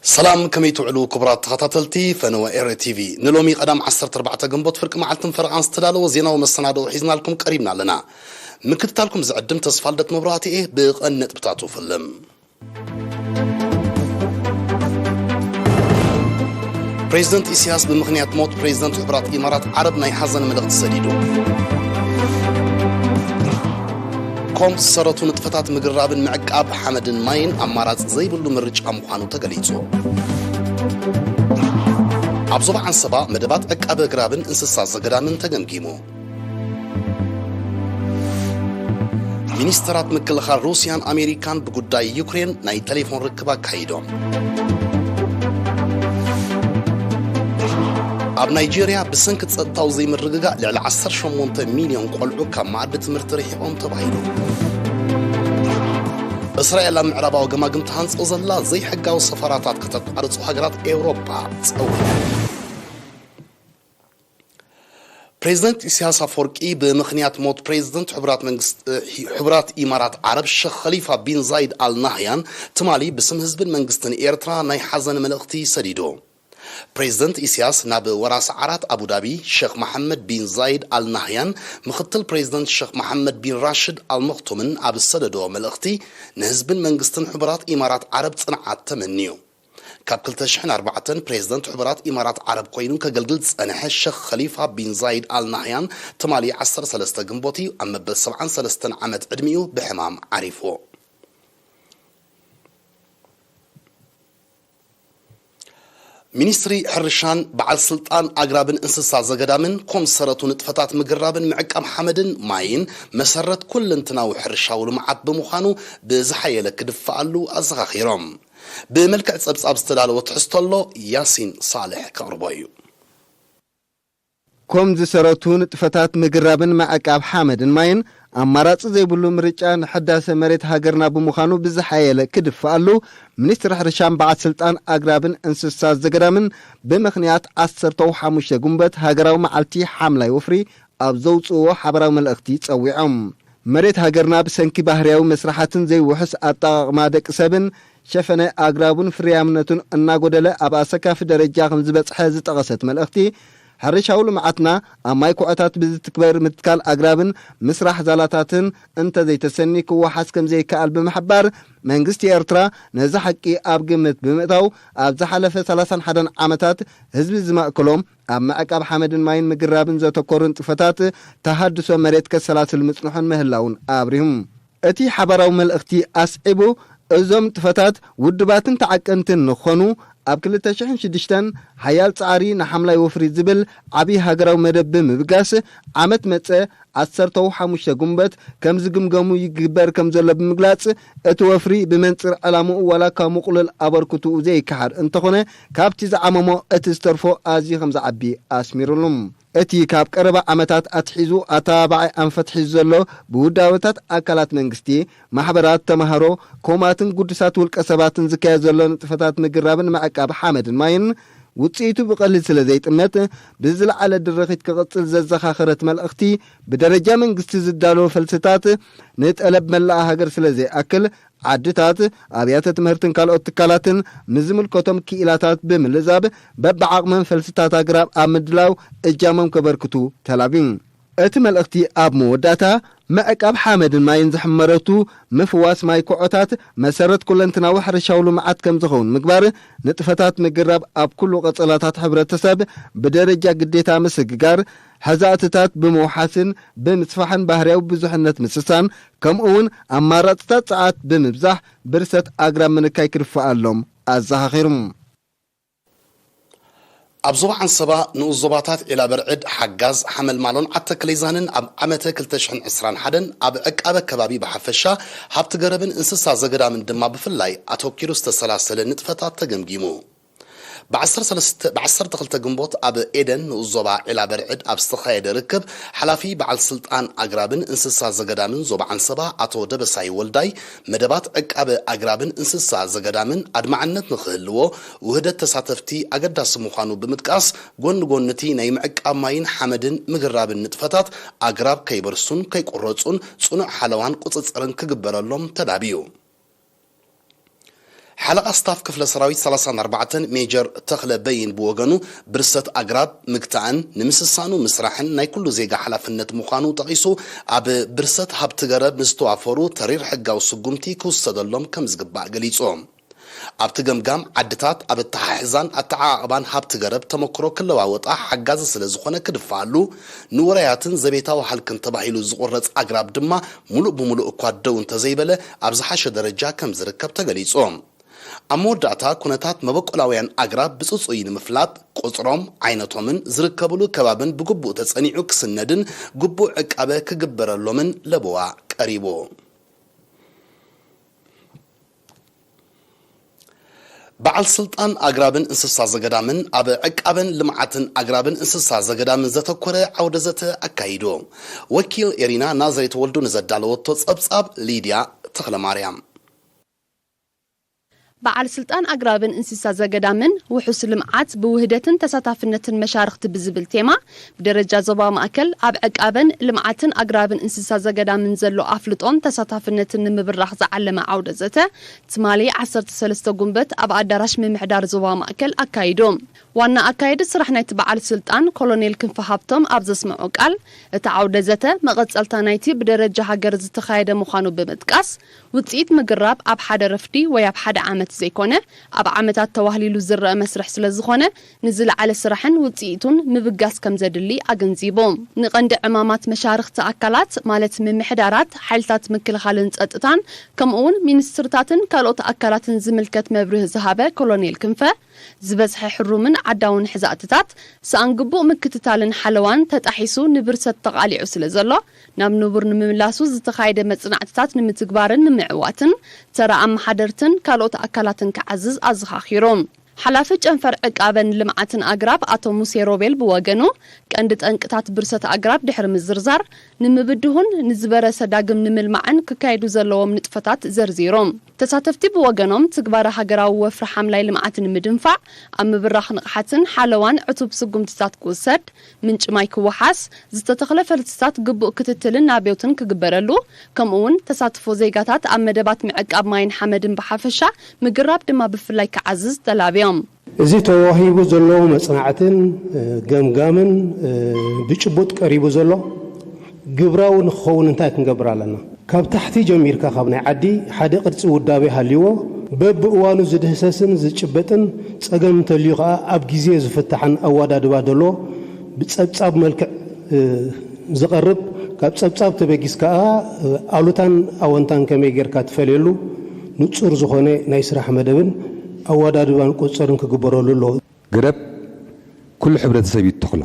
ሰላም፣ ከመይ ትውዕሉ ክቡራት ተኸታተልቲ ፈነወ ኤረ ቲቪ? ንሎሚ ቀዳም ዓሰርተ ኣርባዕተ ግንቦት ፍርቂ መዓልትን ፈረቓን ዝተዳለወ ዜናዊ መሰናድኦ ሒዝናልኩም ቀሪብና ኣለና። ምክትታልኩም ዝዕድም ተስፋልደት መብራህቲ እየ። ብቐን ነጥብታቱ ፍልም። ፕሬዚደንት ኢሳያስ ብምኽንያት ሞት ፕሬዚደንት ሕቡራት ኢማራት ዓረብ ናይ ሓዘን መልእኽቲ ሰዲዱ። ኮም ዝሰረቱ ንጥፈታት ምግርራብን ምዕቃብ ሓመድን ማይን ኣማራጺ ዘይብሉ ምርጫ ምዃኑ ተገሊጹ። ኣብ ዞባ ዓንሰባ መደባት ዕቃበ ኣግራብን እንስሳ ዘገዳምን ተገምጊሙ። ሚኒስተራት ምክልኻል ሩስያን ኣሜሪካን ብጉዳይ ዩክሬን ናይ ቴሌፎን ርክብ ኣካይዶም። ኣብ ናይጄርያ ብሰንኪ ጸጥታዊ ዘይምርግጋእ ልዕሊ ዓሰርተ ሸሞንተ ሚልዮን ቆልዑ ካብ መኣዲ ትምህርቲ ርሒቖም ተባሂሉ። እስራኤል ኣብ ምዕራባዊ ገማግም ትሃንጾ ዘላ ዘይሕጋዊ ሰፈራታት ከተቋርጹ ሃገራት ኤውሮጳ ጸዊዐን። ፕሬዚደንት ኢሳያስ ኣፈወርቂ ብምኽንያት ሞት ፕሬዚደንት ሕቡራት መንግስት-፣ ሕቡራት ኢማራት ዓረብ ሸኽ ኸሊፋ ቢን ዛይድ ኣል ናህያን ትማሊ ብስም ህዝብን መንግስትን ኤርትራ ናይ ሓዘን መልእኽቲ ሰዲዱ። ፕሬዚደንት ኢሳያስ ናብ ወራሲ ዓራት ኣቡዳቢ ሸኽ መሓመድ ቢን ዛይድ ኣል ናህያን ምኽትል ፕሬዚደንት ሸኽ መሓመድ ቢን ራሽድ ኣል መኽቱምን ኣብ ዝሰደዶ መልእኽቲ ንህዝብን መንግስትን ሕቡራት ኢማራት ዓረብ ጽንዓት ተመንዩ። ካብ ክልተ ሽሕን ኣርባዕተን ፕሬዚደንት ሕቡራት ኢማራት ዓረብ ኮይኑ ከገልግል ዝጸንሐ ሸኽ ኸሊፋ ቢን ዛይድ ኣል ናህያን ትማሊ ዓሰርተ ሰለስተ ግንቦት እዩ ኣብ መበል ሰብዓን ሰለስተን ዓመት ዕድሚኡ ብሕማም ዓሪፉ። ሚኒስትሪ ሕርሻን በዓል ስልጣን ኣግራብን እንስሳ ዘገዳምን ኮም ዝሰረቱ ንጥፈታት ምግርራብን ምዕቃብ ሓመድን ማይን መሰረት ኩለንትናዊ ሕርሻዊ ልምዓት ብምዃኑ ብዝሓየለ ክድፈኣሉ ኣዘኻኺሮም። ብመልክዕ ጸብጻብ ዝተዳለወ ትሕዝቶ ኣሎ፣ ያሲን ሳልሕ ከቕርቦ እዩ። ኮም ዝሰረቱ ንጥፈታት ምግርራብን ምዕቃብ ሓመድን ማይን ኣማራጺ ዘይብሉ ምርጫ ንሕዳሰ መሬት ሃገርና ብምዃኑ ብዝሓየለ ክድፈኣሉ ሚኒስትሪ ሕርሻን በዓል ስልጣን ኣግራብን እንስሳ ዘገዳምን ብምኽንያት ዓሰርተ ሓሙሽተ ግንቦት ሃገራዊ መዓልቲ ሓምላይ ወፍሪ ኣብ ዘውጽእዎ ሓበራዊ መልእኽቲ ጸዊዖም። መሬት ሃገርና ብሰንኪ ባህርያዊ መስርሓትን ዘይውሑስ ኣጠቓቕማ ደቂ ሰብን ሸፈነ ኣግራቡን ፍርያምነቱን እናጎደለ ኣብ ኣሰካፊ ደረጃ ከም ዝበጽሐ ዝጠቐሰት መልእኽቲ፣ ሕርሻዊ ልምዓትና ኣብ ማይ ኩዖታት ብዝትግበር ምትካል ኣግራብን ምስራሕ ዛላታትን እንተዘይተሰኒ ክወሓስ ከም ዘይከኣል ብምሕባር፣ መንግስቲ ኤርትራ ነዚ ሓቂ ኣብ ግምት ብምእታው ኣብ ዝሓለፈ ሰላሳን ሓደን ዓመታት ህዝቢ ዝማእከሎም ኣብ ምዕቃብ ሓመድን ማይን ምግርራብን ዘተኮሩ ንጥፈታት ተሃድሶ መሬት ከሰላስል ምጽንሑን ምህላውን ኣብሪሁ። እቲ ሓባራዊ መልእኽቲ ኣስዒቡ፣ እዞም ንጥፈታት ውድባትን ተዓቀንትን ንኾኑ፣ ኣብ ክልተ ሽሕን ሽዱሽተን ሓያል ጻዕሪ ንሓምላይ ወፍሪ ዝብል ዓቢ ሃገራዊ መደብ ብምብጋስ፣ ዓመት መጸ ዓሰርተ ሓሙሽተ ግንቦት ከም ዝግምገሙ ይግበር ከም ዘሎ ብምግላጽ፣ እቲ ወፍሪ ብመንጽር ዕላምኡ ዋላ እኳ ምቕሉል ኣበርክትኡ ዘይከሓድ እንተኾነ፣ ካብቲ ዝዓመሞ እቲ ዝተርፎ ኣዝዩ ከም ዝዓቢ ኣስሚሩሉ። እቲ ካብ ቀረባ ዓመታት ኣትሒዙ ኣተባባዒ ኣንፈት ሒዙ ዘሎ ብውዳበታት ኣካላት መንግስቲ፣ ማሕበራት ተማሃሮ፣ ኮማትን ግዱሳት ውልቀ ሰባትን ዝካየድ ዘሎ ንጥፈታት ምግርራብን ምዕቃብ ሓመድን ማይን ውጽኢቱ ብቐሊል ስለ ዘይጥመት፣ ብዝለዓለ ድርኺት ክቕጽል ዘዘኻኸረት መልእኽቲ፣ ብደረጃ መንግስቲ ዝዳለወ ፈልስታት ንጠለብ መላእ ሃገር ስለ ዘይኣክል፣ ዓድታት፣ ኣብያተ ትምህርትን ካልኦት ትካላትን ምስ ዝምልከቶም ክኢላታት ብምልዛብ በብዓቕመን ፈልስታት ኣግራብ ኣብ ምድላው እጃሞም ከበርክቱ ተላብዩ። እቲ መልእኽቲ ኣብ መወዳእታ፣ ምዕቃብ ሓመድን ማይን ዝሕመረቱ ምፍዋስ ማይ ኮዖታት መሰረት ኩለንትናዊ ሕርሻዊ ልምዓት ከም ዝኸውን ምግባር፣ ንጥፈታት ምግራብ ኣብ ኩሉ ቀጸላታት ሕብረተሰብ ብደረጃ ግዴታ ምስግጋር፣ ሐዛእትታት ብምውሓስን ብምስፋሕን ባህርያዊ ብዙሕነት ምስሳን፣ ከምኡ እውን ኣማራጽታት ጸዓት ብምብዛሕ ብርሰት ኣግራብ ምንካይ ክድፈኣሎም ኣዘኻኺሩ። ኣብ ዞባ ዓንሰባ ንኡስ ዞባታት ዒላ በርዕድ፣ ሓጋዝ፣ ሓመልማሎን ዓተክሌዛንን ኣብ ዓመተ ክልተ ሽሕን ዕስራን ሓደን ኣብ ዕቃበ ከባቢ ብሓፈሻ፣ ሃብቲ ገረብን እንስሳ ዘገዳምን ድማ ብፍላይ ኣተኪሩ ዝተሰላሰለ ንጥፈታት ተገምጊሙ። ብዓሰርተ ሰለስተ፣ ብዓሰርተ ክልተ ግንቦት ኣብ ኤደን ንኡስ ዞባ ዒላ በርዕድ ኣብ ዝተኻየደ ርክብ፣ ሓላፊ በዓል ስልጣን ኣግራብን እንስሳ ዘገዳምን ዞባ ዓንሰባ ኣቶ ደበሳይ ወልዳይ፣ መደባት ዕቃበ ኣግራብን እንስሳ ዘገዳምን ኣድማዕነት ንኽህልዎ ውህደት ተሳተፍቲ ኣገዳሲ ምዃኑ ብምጥቃስ፣ ጎኒ ጎኒ እቲ ናይ ምዕቃብ ማይን ሓመድን ምግርራብን ንጥፈታት፣ ኣግራብ ከይበርሱን ከይቁረጹን ጽኑዕ ሓለዋን ቁጽጽርን ክግበረሎም ተላብዩ። ሓለቓ ስታፍ ክፍለ ሰራዊት ሰላሳን ኣርባዕተን ሜጀር ተኽለ በይን ብወገኑ፣ ብርሰት ኣግራብ ምግታእን ንምስሳኑ ምስራሕን ናይ ኩሉ ዜጋ ሓላፍነት ምዃኑ ጠቒሱ፣ ኣብ ብርሰት ሃብቲ ገረብ ንዝተዋፈሩ ተሪር ሕጋዊ ስጉምቲ ክውሰደሎም ከም ዝግባእ ገሊጹ። ኣብቲ ገምጋም፣ ዓድታት ኣብ ኣተሓሕዛን ኣተዓቓቕባን ሃብቲ ገረብ ተመክሮ ክለዋወጣ ሓጋዚ ስለ ዝኾነ ክድፈኣሉ፣ ንውራያትን ዘቤታዊ ሃልክን ተባሂሉ ዝቑረጽ ኣግራብ ድማ፣ ምሉእ ብምሉእ እኳ ደው እንተዘይበለ፣ ኣብ ዝሓሸ ደረጃ ከም ዝርከብ ተገሊጹ። ኣብ መወዳእታ፣ ኩነታት መበቆላውያን ኣግራብ ብጽጹይ ንምፍላጥ፣ ቁጽሮም፣ ዓይነቶምን ዝርከብሉ ከባብን ብግቡእ ተጸኒዑ ክስነድን ግቡእ ዕቃበ ክግበረሎምን ለበዋ ቀሪቡ። በዓል ስልጣን ኣግራብን እንስሳ ዘገዳምን ኣብ ዕቃበን ልምዓትን ኣግራብን እንስሳ ዘገዳምን ዘተኮረ ዓውደ ዘተ ኣካይዱ። ወኪል ኤሪና ናዝሬት ወልዱ ንዘዳለወቶ ጸብጻብ ሊድያ ተኽለማርያም። በዓል ስልጣን ኣግራብን እንስሳ ዘገዳምን ውሑስ ልምዓት ብውህደትን ተሳታፍነትን መሻርኽቲ ብዝብል ቴማ ብደረጃ ዞባ ማእከል ኣብ ዕቃበን ልምዓትን ኣግራብን እንስሳ ዘገዳምን ዘሎ ኣፍልጦን ተሳታፍነትን ንምብራኽ ዝዓለመ ዓውደ ዘተ ትማሊ ዓሰርተ ሰለስተ ጉንበት ኣብ ኣዳራሽ ምምሕዳር ዞባ ማእከል ኣካይዱ። ዋና ኣካየዲ ስራሕ ናይቲ በዓል ስልጣን ኮሎኔል ክንፈ ሃብቶም ኣብ ዘስምዖ ቃል፣ እቲ ዓውደ ዘተ መቐጸልታ ናይቲ ብደረጃ ሃገር ዝተኻየደ ምዃኑ ብምጥቃስ፣ ውጽኢት ምግራብ ኣብ ሓደ ረፍዲ ወይ ኣብ ሓደ ዓመት ዘይኮነ፣ ኣብ ዓመታት ተዋህሊሉ ዝረኣ መስርሕ ስለ ዝኾነ፣ ንዝለዓለ ስራሕን ውጽኢቱን ምብጋስ ከም ዘድሊ ኣገንዚቡ። ንቐንዲ ዕማማት መሻርኽቲ ኣካላት፣ ማለት ምምሕዳራት፣ ሓይልታት ምክልኻልን ጸጥታን፣ ከምኡ'ውን ሚኒስትርታትን ካልኦት ኣካላትን ዝምልከት መብርሂ ዝሃበ ኮሎኔል ክንፈ፣ ዝበዝሐ ሕሩምን ዓዳውን ሕዛእትታት፣ ሰኣን ግቡእ ምክትታልን ሓለዋን ተጣሒሱ ንብርሰት ተቓሊዑ ስለ ዘሎ፣ ናብ ንቡር ንምምላሱ ዝተኻየደ መጽናዕትታት ንምትግባርን ንምዕዋትን፣ ተራ ኣመሓደርትን ካልኦት ኣካላትን ክዓዝዝ ኣዘኻኺሩ። ሓላፊ ጨንፈር ዕቃበን ልምዓትን ኣግራብ ኣቶ ሙሴ ሮቤል ብወገኑ፣ ቀንዲ ጠንቅታት ብርሰት ኣግራብ ድሕሪ ምዝርዛር፣ ንምብድሁን ንዝበረሰ ዳግም ንምልማዕን ክካየዱ ዘለዎም ንጥፈታት ዘርዚሮም። ተሳተፍቲ ብወገኖም፣ ትግባረ ሃገራዊ ወፍሪ ሓምላይ ልምዓት ንምድንፋዕ፣ ኣብ ምብራኽ ንቕሓትን ሓለዋን ዕቱብ ስጉምትታት ክውሰድ፣ ምንጪ ማይ ክወሓስ፣ ዝተተኽለ ፈልስታት ግቡእ ክትትልን ናብዮትን ክግበረሉ፣ ከምኡ'ውን ተሳትፎ ዜጋታት ኣብ መደባት ምዕቃብ ማይን ሓመድን ብሓፈሻ ምግራብ ድማ ብፍላይ ክዓዝዝ ተላብዮም። እዚ ተዋሂቡ ዘሎ መጽናዕትን፣ እ፣ ገምጋምን፣ እ፣ ብጭቡጥ ቀሪቡ ዘሎ ግብራዊ ንክኸውን እንታይ ክንገብር ኣለና? ካብ ታሕቲ ጀሚርካ፣ ካብ ናይ ዓዲ ሓደ ቅርጺ ውዳቤ ሃልይዎ፣ በብእዋኑ ዝድህሰስን ዝጭበጥን ጸገም እንተልዩ ከኣ ኣብ ግዜ ዝፍታሕን ኣወዳድባ ዘሎ ብጸብጻብ መልክዕ፣ እ፣ ዝቐርብ፣ ካብ ጸብጻብ ተበጊስ ከኣ፣ እ፣ ኣሉታን ኣወንታን ከመይ ጌርካ ትፈልየሉ ንጹር ዝኾነ ናይ ስራሕ መደብን ኣወዳድባን ቁጽጽርን ክግበረሉ ኣለዎ። ገረብ ኩሉ ሕብረተሰብ እዩ እተኽሎ።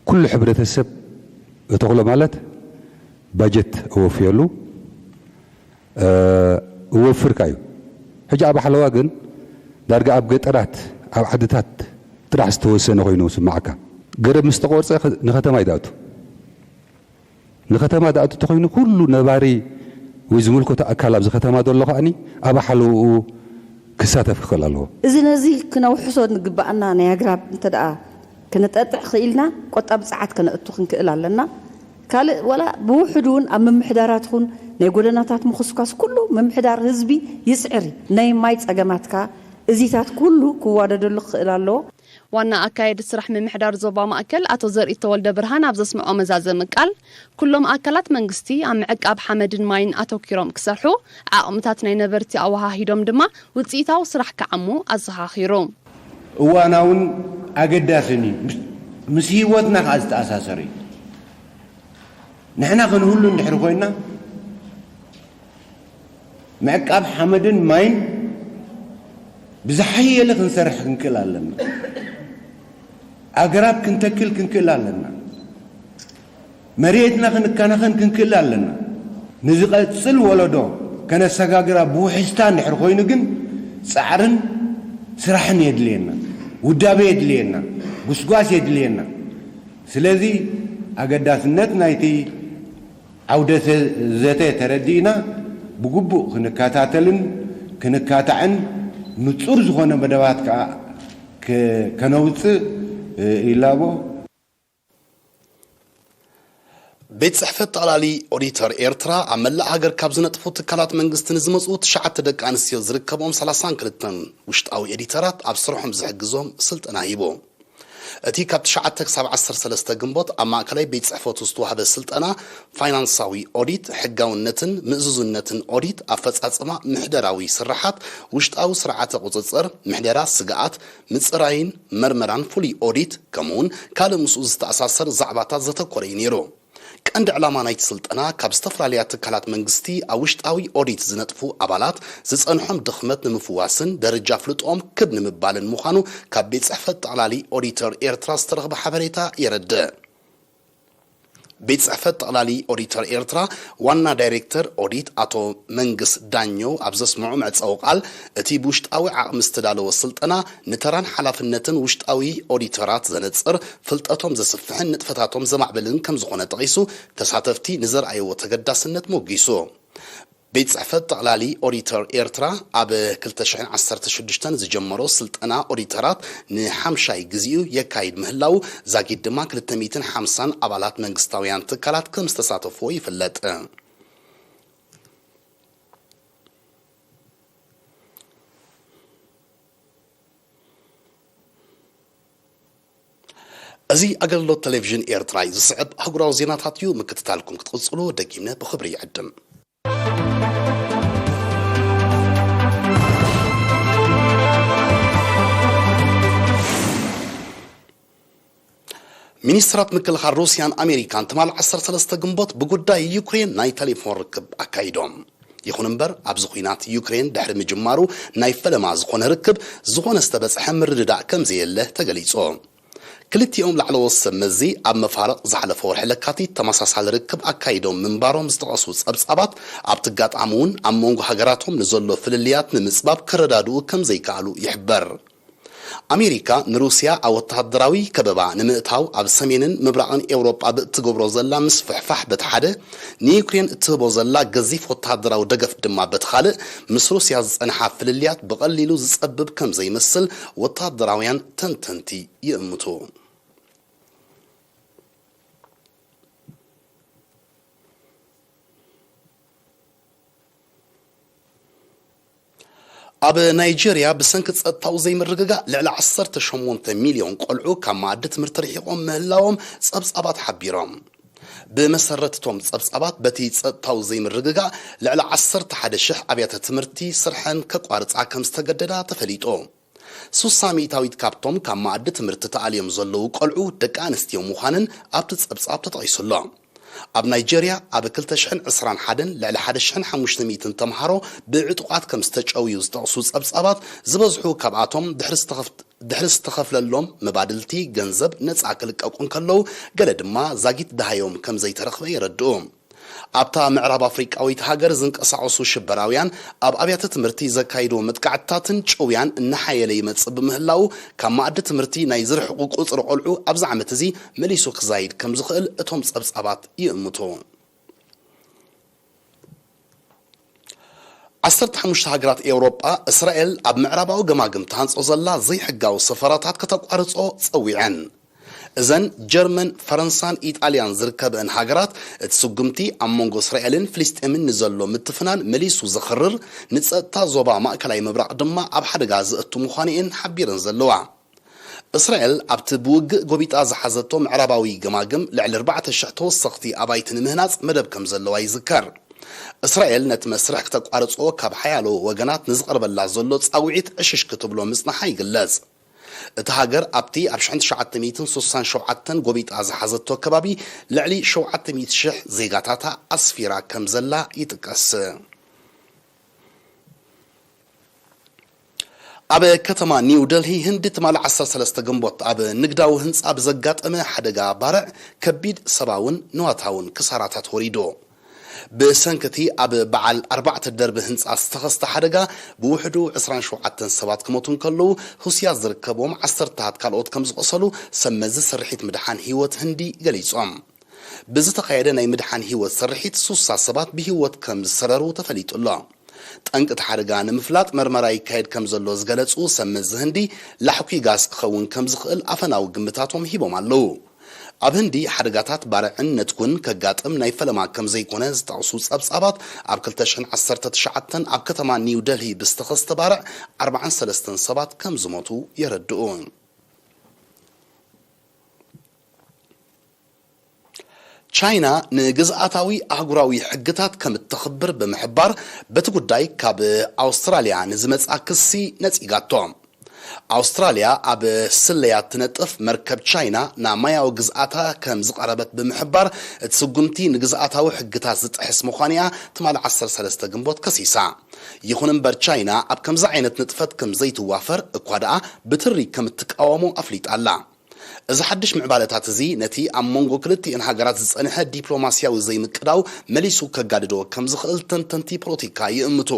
ኩሉ ሕብረተሰብ እተኽሎ ማለት ባጀት እወፍየሉ፣ እ፣ እወፍርካ እዩ። ሕጂ ኣብ ሓለዋ ግን ዳርጋ ኣብ ገጠራት፣ ኣብ ዓድታት ጥራሕ ዝተወሰነ ኮይኑ ስማዓካ። ገረብ ምስ ተቆርጸ ኸ-፣ ንኸተማ እዩ ዝኣቱ። ንኸተማ ዝኣቱ ተኾይኑ ኩሉ ነባሪ ወይ ዝምልከቶ ኣካል ኣብዚ ኸተማ ዘሎ ከኣኒ ኣብ ሓለውኡ ክሳተፍ ክኽእል ኣለዎ። እዚ ነዚ ክነውሕሶ ንግባኣና ናይ ኣግራብ እንተ ደኣ ክነጠጥዕ ኽኢልና፣ ቆጣቢ ጸዓት ከነእቱ ክንክእል ኣለና። ካልእ ዋላ ብውሕዱ እውን ኣብ ምምሕዳራት ኹን ናይ ጎደናታት ምኹስኳስ ኩሉ ምምሕዳር ህዝቢ ይጽዕር እዩ። ናይ ማይ ጸገማትካ እዚታት ኩሉ ክዋደደሉ ክኽእል ኣለዎ። ዋና ኣካየዲ ስራሕ ምምሕዳር ዞባ ማእከል ኣቶ ዘርኢ ተወልደ ብርሃን ኣብ ዘስምዖ መዛዘሚ ቃል፣ ኩሎም ኣካላት መንግስቲ ኣብ ምዕቃብ ሓመድን ማይን ኣተኲሮም ክሰርሑ፣ ዓቕምታት ናይ ነበርቲ ኣወሃሂዶም ድማ ውጽኢታዊ ስራሕ ክዓሙ ኣዘኻኺሩ። እዋናውን ኣገዳስን እዩ። ምስ፣ ምስ ህይወትና ከኣ ዝተኣሳሰር እዩ። ንሕና ክንህሉ እንድሕር ኮይና፣ ምዕቃብ ሓመድን ማይን ብዝሓየለ ክንሰርሕ ክንክእል ኣለና። ኣግራብ ክንተክል ክንክእል ኣለና። መሬትና ክንከናኸን ክንክእል ኣለና። ንዝቐጽል ወለዶ ከነሰጋግራ ብውሕስታ እንድሕር ኮይኑ ግን፣ ጻዕርን ስራሕን የድልየና፣ ውዳቤ የድልየና፣ ጉስጓስ የድልየና። ስለዚ ኣገዳስነት ናይቲ ዓውደ ዘተ ተረዲእና፣ ብግቡእ ክንከታተልን ክንካታዕን፣ ንጹር ዝኾነ መደባት ከኣ ከ-፣ ከነውጽእ ይላቦ። ቤት ጽሕፈት ጠቕላሊ ኦዲተር ኤርትራ ኣብ መላእ ሃገር ካብ ዝነጥፉ ትካላት መንግስቲ ንዝመጹ ትሽዓተ ደቂ ኣንስትዮ ዝርከብኦም ሰላሳን ክልተን ውሽጣዊ ኦዲተራት ኣብ ስርሖም ዝሕግዞም ስልጠና ሂቡ። እቲ ካብ ትሽዓተ ክሳብ ዓሰርተ ሰለስተ ግንቦት ኣብ ማእከላይ ቤት ጽሕፈቱ ዝተዋህበ ስልጠና ፋይናንሳዊ ኦዲት፣ ሕጋውነትን ምእዙዝነትን ኦዲት፣ ኣፈጻጽማ ምሕደራዊ ስራሓት፣ ውሽጣዊ ስርዓተ ቁጽጽር፣ ምሕደራ ስግኣት፣ ምጽራይን መርመራን ፍሉይ ኦዲት፣ ከምኡውን ካልእ ምስኡ ዝተኣሳሰር ዛዕባታት ዘተኮረ እዩ ነይሩ። ቀንዲ ዕላማ ናይቲ ስልጠና ካብ ዝተፈላለያ ትካላት መንግስቲ ኣብ ውሽጣዊ ኦዲት ዝነጥፉ ኣባላት ዝጸንሖም ድኽመት ንምፍዋስን ደረጃ ፍልጦም ክብ ንምባልን ምዃኑ ካብ ቤት ጽሕፈት ጠቕላሊ ኦዲተር ኤርትራ ዝተረኽበ ሓበሬታ የረድእ። ቤት ጽሕፈት ጠቕላሊ ኦዲተር ኤርትራ ዋና ዳይሬክተር ኦዲት ኣቶ መንግስ ዳኘው ኣብ ዘስምዖ መዕጸዊ ቃል፣ እቲ ብውሽጣዊ ዓቕሚ ዝተዳለወ ስልጠና ንተራን ሓላፍነትን ውሽጣዊ ኦዲተራት ዘነጽር፣ ፍልጠቶም ዘስፍሕን ንጥፈታቶም ዘማዕብልን ከም ዝኾነ ጠቒሱ፣ ተሳተፍቲ ንዘርኣይዎ ተገዳስነት ሞጊሱ። ቤት ጽሕፈት ጠቕላሊ ኦዲተር ኤርትራ ኣብ ክልተ ሽሕን ዓሰርተ ሽዱሽተን ዝጀመሮ ስልጠና ኦዲተራት ንሓምሻይ ግዜኡ የካይድ ምህላዉ፣ ዛጊድ ድማ ክልተ ሚእትን ሓምሳን ኣባላት መንግስታውያን ትካላት ከም ዝተሳተፍዎ ይፍለጥ። እዚ ኣገልግሎት ቴሌቪዥን ኤርትራ እዩ። ዝስዕብ ኣህጉራዊ ዜናታት እዩ። ምክትታልኩም ክትቕጽሉ ደጊምና ብኽብሪ ይዕድም። ሚኒስትራት ምክልኻል ሩስያን ኣሜሪካን ትማል ዓሰርተ ሰለስተ ግንቦት ብጉዳይ ዩክሬን ናይ ቴሌፎን ርክብ ኣካይዶም። ይኹን እምበር፣ ኣብዚ ኲናት ዩክሬን ድሕሪ ምጅማሩ ናይ ፈለማ ዝኾነ ርክብ፣ ዝኾነ ዝተበጽሐ ምርድዳእ ከም ዘየለ ተገሊጹ። ክልቲኦም ላዕለዎት ሰብ መዚ ኣብ መፋርቕ ዝሓለፈ ወርሒ ለካቲት ተመሳሳሊ ርክብ ኣካይዶም ምንባሮም ዝጠቐሱ ጸብጻባት፣ ኣብቲ ኣጋጣሚ እውን ኣብ መንጎ ሃገራቶም ንዘሎ ፍልልያት ንምጽባብ ክረዳድኡ ከም ዘይከኣሉ ይሕበር። ኣሜሪካ ንሩስያ ኣብ ወተሃደራዊ ከበባ ንምእታው ኣብ ሰሜንን ምብራቕን ኤውሮጳ ብእትገብሮ ዘላ ምስፍሕፋሕ በቲ ሓደ፣ ንዩክሬን እትህቦ ዘላ ገዚፍ ወተሃደራዊ ደገፍ ድማ በቲ ካልእ፣ ምስ ሩስያ ዝጸንሓ ፍልልያት ብቐሊሉ ዝጸብብ ከም ዘይመስል ወተሃደራውያን ተንተንቲ ይእምቱ። ኣብ ናይጄርያ ብሰንኪ ጸጥታዊ ዘይምርግጋእ ልዕሊ ዓሰርተ ሸሞንተ ሚልዮን ቆልዑ ካብ መኣዲ ትምህርቲ ርሒቖም ምህላዎም ጸብጻባት ሓቢሮም። ብመሰረት እቶም ጸብጻባት፣ በቲ ጸጥታዊ ዘይምርግጋእ ልዕሊ ዓሰርተ ሓደ ሽሕ ኣብያተ ትምህርቲ ስርሐን ከቋርጻ ከም ዝተገደዳ ተፈሊጡ። ሱሳ ሚእታዊት ካብቶም ካብ መኣዲ ትምህርቲ ተኣልዮም ዘለዉ ቆልዑ ደቂ ኣንስትዮ ምዃንን ኣብቲ ጸብጻብ ተጠቒሱ ኣሎ። ኣብ ናይጄርያ ኣብ ክልተ ሽሕን ዕስራን ሓደን ልዕሊ ሓደ ሽሕን ሓሙሽተ ሚእትን ተምሃሮ ብዕጡቓት ከም ዝተጨውዩ ዝጠቕሱ ጸብጻባት፣ ዝበዝሑ ካብኣቶም ድሕሪ ዝተኸፍ-፣ ድሕሪ ዝተኸፍለሎም መባድልቲ ገንዘብ ነጻ ክልቀቁ እንከለዉ፣ ገለ ድማ ዛጊት ደሃዮም ከም ዘይተረኽበ የረድኡ። ኣብታ ምዕራብ ኣፍሪቃዊት ሃገር ዝንቀሳቐሱ ሽበራውያን ኣብ ኣብያተ ትምህርቲ ዘካይድዎ መጥቃዕትታትን ጭውያን እናሓየለ ይመጽእ ብምህላዉ፣ ካብ መኣዲ ትምህርቲ ናይ ዝርሕቑ ቁጽሪ ቆልዑ ኣብዚ ዓመት እዚ መሊሱ ክዛይድ ከም ዝኽእል እቶም ጸብጻባት ይእምቱ። ዓሰርተ ሓሙሽተ ሃገራት ኤውሮጳ፣ እስራኤል ኣብ ምዕራባዊ ገማግም ትሃንጾ ዘላ ዘይሕጋዊ ሰፈራታት ከተቋርጾ ጸዊዐን። እዘን ጀርመን፣ ፈረንሳን ኢጣልያን ዝርከበአን ሃገራት፣ እቲ ስጉምቲ ኣብ መንጎ እስራኤልን ፍልስጤምን ንዘሎ ምትፍናን መሊሱ ዘኽርር፣ ንጸጥታ ዞባ ማእከላይ ምብራቕ ድማ ኣብ ሓደጋ ዘእቱ ምዃኑ እየን ሓቢረን ዘለዋ። እስራኤል ኣብቲ ብውግእ ጎቢጣ ዝሓዘቶ ምዕራባዊ ገማግም ልዕሊ ኣርባዕተ ሽሕ ተወሰኽቲ ኣባይቲ ንምህናጽ መደብ ከም ዘለዋ ይዝከር። እስራኤል ነቲ መስርሕ ክተቋርጾ ካብ ሓያሎ ወገናት ንዝቐርበላ ዘሎ ጻውዒት ዕሽሽ ክትብሎ ምጽናሓ ይግለጽ። እታ ሃገር ኣብቲ ኣብ ሽሕን ትሽዓተ ሚእትን ስሳን ሸውዓተን ጎቢጣ ዝሓዘቶ ከባቢ ልዕሊ ሸውዓተ ሚእቲ ሽሕ ዜጋታታ ኣስፊራ ከም ዘላ ይጥቀስ። ኣብ ከተማ ኒው ደልሂ ህንዲ ትማሊ ዓሰርተ ሰለስተ ግንቦት ኣብ ንግዳዊ ህንጻ ብዘጋጠመ ሓደጋ ባርዕ ከቢድ ሰባውን ንዋታውን ክሳራታት ወሪዱ። ብሰንኪ እቲ ኣብ በዓል ኣርባዕተ ደርቢ ህንጻ ዝተኸስተ ሓደጋ ብውሕዱ ዕስራን ሸውዓተን ሰባት ክሞቱ እንከለዉ፣ ህሱያት ዝርከብዎም ዓሰርተታት ካልኦት ከም ዝቖሰሉ ሰብ መዚ ስርሒት ምድሓን ህይወት ህንዲ ገሊጾም። ብዝተኻየደ ናይ ምድሓን ህይወት ስርሒት፣ ሱሳ ሰባት ብህይወት ከም ዝሰረሩ ተፈሊጡ ኣሎ። ጠንቂ እቲ ሓደጋ ንምፍላጥ መርመራ ይካየድ ከም ዘሎ ዝገለጹ ሰብ መዚ ህንዲ፣ ላሕኲ ጋዝ ክኸውን ከም ዝኽእል ኣፈናዊ ግምታቶም ሂቦም ኣለዉ። ኣብ ህንዲ ሓደጋታት ባርዕን ነትጉን ከጋጥም ናይ ፈለማ ከም ዘይኮነ ዝጠቕሱ ጸብጻባት፣ ኣብ ክልተ ሽሕን ዓሰርተ ትሽዓተን ኣብ ከተማ ኒው ደልሂ ብዝተኸስተ ባርዕ ኣርባዓን ሰለስተን ሰባት ከም ዝሞቱ የረድኡ። ቻይና ንግዝኣታዊ ኣህጉራዊ ሕግታት ከም እተኽብር ብምሕባር፣ በቲ ጉዳይ ካብ ኣውስትራልያ ንዝመጽኣ ክሲ ነጺጋቶ። ኣውስትራልያ ኣብ ስለያ እትነጥፍ መርከብ ቻይና ናብ ማያዊ ግዝኣታ ከም ዝቐረበት ብምሕባር፣ እቲ ስጉምቲ ንግዝኣታዊ ሕግታት ዝጥሕስ ምዃኑ እያ ትማሊ ዓሰርተ ሰለስተ ግንቦት ከሲሳ። ይኹን እምበር፣ ቻይና ኣብ ከምዚ ዓይነት ንጥፈት ከም ዘይትዋፈር እኳ ደኣ ብትሪ ከም እትቃወሞ ኣፍሊጣ ኣላ። እዚ ሓድሽ ምዕባለታት እዚ ነቲ ኣብ መንጎ ክልቲኤን ሃገራት ዝጸንሐ ዲፕሎማስያዊ ዘይምቅዳው መሊሱ ከጋድዶ ከም ዝኽእል ተንተንቲ ፖለቲካ ይእምቱ።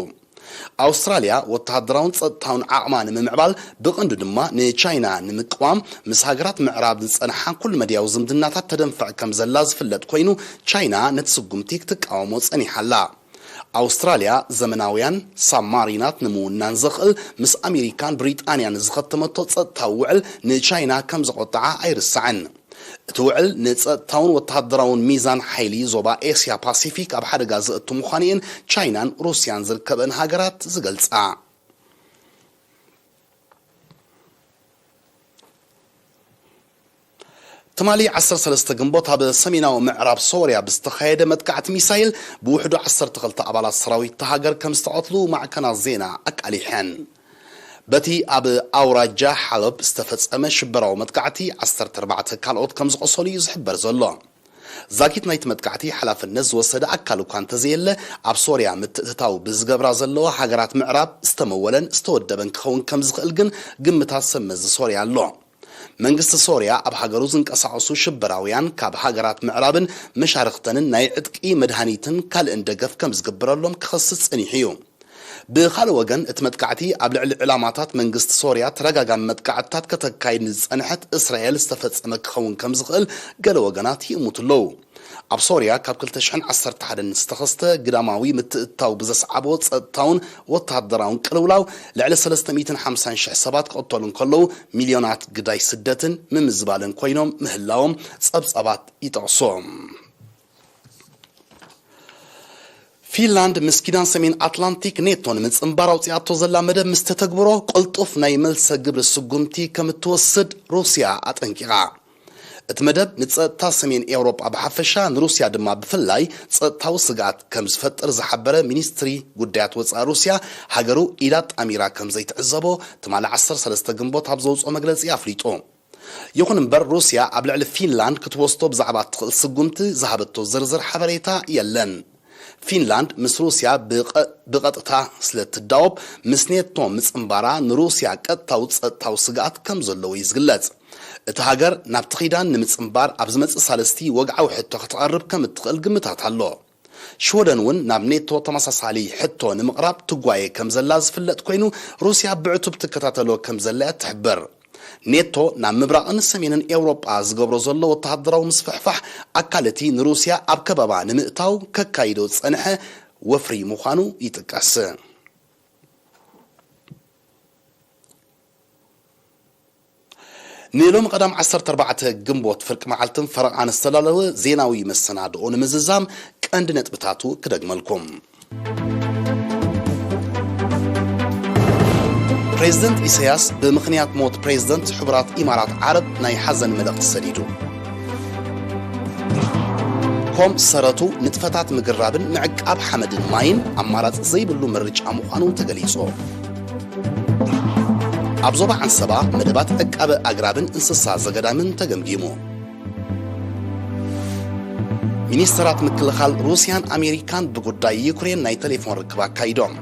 ኣውስትራልያ ወተሃደራውን ጸጥታውን ዓቕማ ንምምዕባል፣ ብቐንዱ ድማ ንቻይና ንምቅዋም፣ ምስ ሃገራት ምዕራብ ዝጸንሓ ኩልመድያዊ ዝምድናታት ተደንፍዕ ከም ዘላ ዝፍለጥ ኮይኑ፣ ቻይና ነቲ ስጉምቲ ክትቃወሞ ጸኒሓ ኣላ። ኣውስትራልያ ዘመናውያን ሳብማሪናት ንምውናን ዘኽእል ምስ ኣሜሪካን ብሪጣንያን ዝኸተመቶ ጸጥታዊ ውዕል ንቻይና ከም ዘቖጥዓ ኣይርሳዕን። እቲ ውዕል ንጸጥታውን ወተሃደራውን ሚዛን ሓይሊ ዞባ ኤስያ ፓሲፊክ ኣብ ሓደጋ ዘእቱ ምዃኑ እየን ቻይናን ሩስያን ዝርከበን ሃገራት ዝገልጻ። ትማሊ ዓሰርተ ሰለስተ ግንቦት ኣብ ሰሜናዊ ምዕራብ ሶርያ ብዝተኻየደ መጥቃዕቲ ሚሳይል ብውሕዱ ዓሰርተ ክልተ ኣባላት ሰራዊት እታ ሃገር ከም ዝተቐትሉ ማዕከናት ዜና ኣቃሊሐን። በቲ ኣብ ኣውራጃ ሓለብ ዝተፈጸመ ሽበራዊ መጥቃዕቲ ዓሰርተ ኣርባዕተ ካልኦት ከም ዝቖሰሉ እዩ ዝሕበር ዘሎ። ዛጊት ናይቲ መጥቃዕቲ ሓላፍነት ዝወሰደ ኣካል እኳ እንተዘየለ፣ ኣብ ሶርያ ምትእትታው ብዝገብራ ዘለዋ ሃገራት ምዕራብ ዝተመወለን ዝተወደበን ክኸውን ከም ዝኽእል ግን ግምታት ሰብ መዚ ሶርያ ኣሎ። መንግስቲ ሶርያ ኣብ ሃገሩ ዝንቀሳቐሱ ሽበራውያን ካብ ሃገራት ምዕራብን መሻርኽተንን ናይ ዕጥቂ፣ መድሃኒትን ካልእን ደገፍ ከም ዝግበረሎም ክኸስስ ጸኒሑ እዩ። ብኻልእ ወገን፣ እቲ መጥቃዕቲ ኣብ ልዕሊ ዕላማታት መንግስቲ ሶርያ ተደጋጋሚ መጥቃዕትታት ከተካይድ ንዝጸንሐት እስራኤል ዝተፈጸመ ክኸውን ከም ዝኽእል ገለ ወገናት ይእምቱ ኣለዉ። ኣብ ሶርያ ካብ ክልተ ሽሕን ዓሰርተ ሓደን ዝተኸስተ ግዳማዊ ምትእትታው ብዘስዓቦ ጸጥታውን ወተሃደራውን ቅልውላው፣ ልዕሊ ሰለስተ ሚእትን ሓምሳን ሽሕ ሰባት ክቕተሉ እንከለዉ፣ ሚልዮናት ግዳይ ስደትን ምምዝባልን ኮይኖም ምህላዎም ጸብጻባት ይጠቕሱ። ፊንላንድ ምስ ኪዳን ሰሜን ኣትላንቲክ ኔቶ ንምጽንባር ኣውጺኣቶ ዘላ መደብ ምስ ተተግብሮ፣ ቅልጡፍ ናይ መልሰ ግብሪ ስጉምቲ ከም እትወስድ ሩስያ ኣጠንቂቓ። እቲ መደብ ንጸጥታ ሰሜን ኤውሮጳ ብሓፈሻ፣ ንሩስያ ድማ ብፍላይ ጸጥታዊ ስግኣት ከም ዝፈጥር ዝሓበረ ሚኒስትሪ ጉዳያት ወጻኢ ሩስያ፣ ሃገሩ ኢዳ ኣጣሚራ ከም ዘይትዕዘቦ ትማሊ ዓሰርተ ሰለስተ ግንቦት ኣብ ዘውጽኦ መግለጺ ኣፍሊጡ። ይኹን እምበር፣ ሩስያ ኣብ ልዕሊ ፊንላንድ ክትወስዶ ብዛዕባ እትኽእል ስጉምቲ ዝሃበቶ ዝርዝር ሓበሬታ የለን። ፊንላንድ ምስ ሩስያ ብቐ-፣ ብቐጥታ ስለ እትዳወብ፣ ምስ ኔቶ ምጽንባራ ንሩስያ ቀጥታዊ ጸጥታዊ ስግኣት ከም ዘለዎ እዩ ዝግለጽ። እታ ሃገር ናብቲ ኪዳን ንምጽንባር ኣብ ዝመጽእ ሳልስቲ ወግዓዊ ሕቶ ከተቕርብ ከም እትኽእል ግምታት ኣሎ። ሽወደን እውን ናብ ኔቶ ተመሳሳሊ ሕቶ ንምቕራብ ትጓየ ከም ዘላ ዝፍለጥ ኮይኑ፣ ሩስያ ብዕቱብ ትከታተሎ ከም ዘላ እያ ትሕብር። ኔቶ ናብ ምብራቕን ሰሜንን ኤውሮጳ ዝገብሮ ዘሎ ወተሃደራዊ ምስፍሕፋሕ፣ ኣካል እቲ ንሩስያ ኣብ ከበባ ንምእታው ከካይዶ ዝጸንሐ ወፍሪ ምዃኑ ይጥቀስ። ንሎሚ ቀዳም ዓሰርተ ኣርባዕተ ግንቦት ፍርቂ መዓልትን ፈረቓን ዝተዳለወ ዜናዊ መሰናድኦ ንምዝዛም ቀንዲ ነጥብታቱ ክደግመልኩም። ፕሬዝደንት ኢሳያስ ብምኽንያት ሞት ፕሬዝደንት ሕቡራት ኢማራት ዓረብ ናይ ሓዘን መልእኽቲ ሰዲዱ። ኮም ሰረቱ ንጥፈታት ምግራብን ምዕቃብ ሓመድን ማይን ኣማራጺ ዘይብሉ ምርጫ ምዃኑ ተገሊጹ። ኣብ ዞባ ዓንሰባ መደባት ዕቃበ ኣግራብን እንስሳ ዘገዳምን ተገምጊሙ። ሚኒስተራት ምክልኻል ሩስያን ኣሜሪካን ብጉዳይ ዩክሬን ናይ ቴሌፎን ርክብ ኣካይዶም።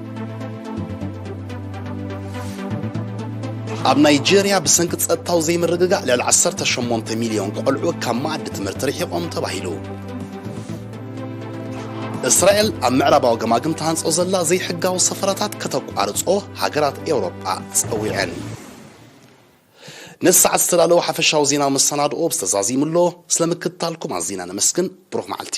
ኣብ ናይጄርያ ብሰንኪ ጸጥታዊ ዘይምርግጋእ ልዕሊ ዓሰርተ ሸሞንተ ሚልዮን ቆልዑ ካብ መኣዲ ትምህርቲ ርሒቖም ተባሂሉ። እስራኤል ኣብ ምዕራባዊ ገማግም ትሃንጾ ዘላ ዘይሕጋዊ ሰፈራታት ከተቋርጾ ሃገራት ኤውሮጳ ጸዊዐን። ነዚ ሰዓት ዝተዳለወ ሓፈሻዊ ዜናዊ መሰናድኦ ብዝተዛዚሙ ኣሎ። ስለ ምክትታልኩም ኣዚና ነመስግን። ብሩኽ መዓልቲ።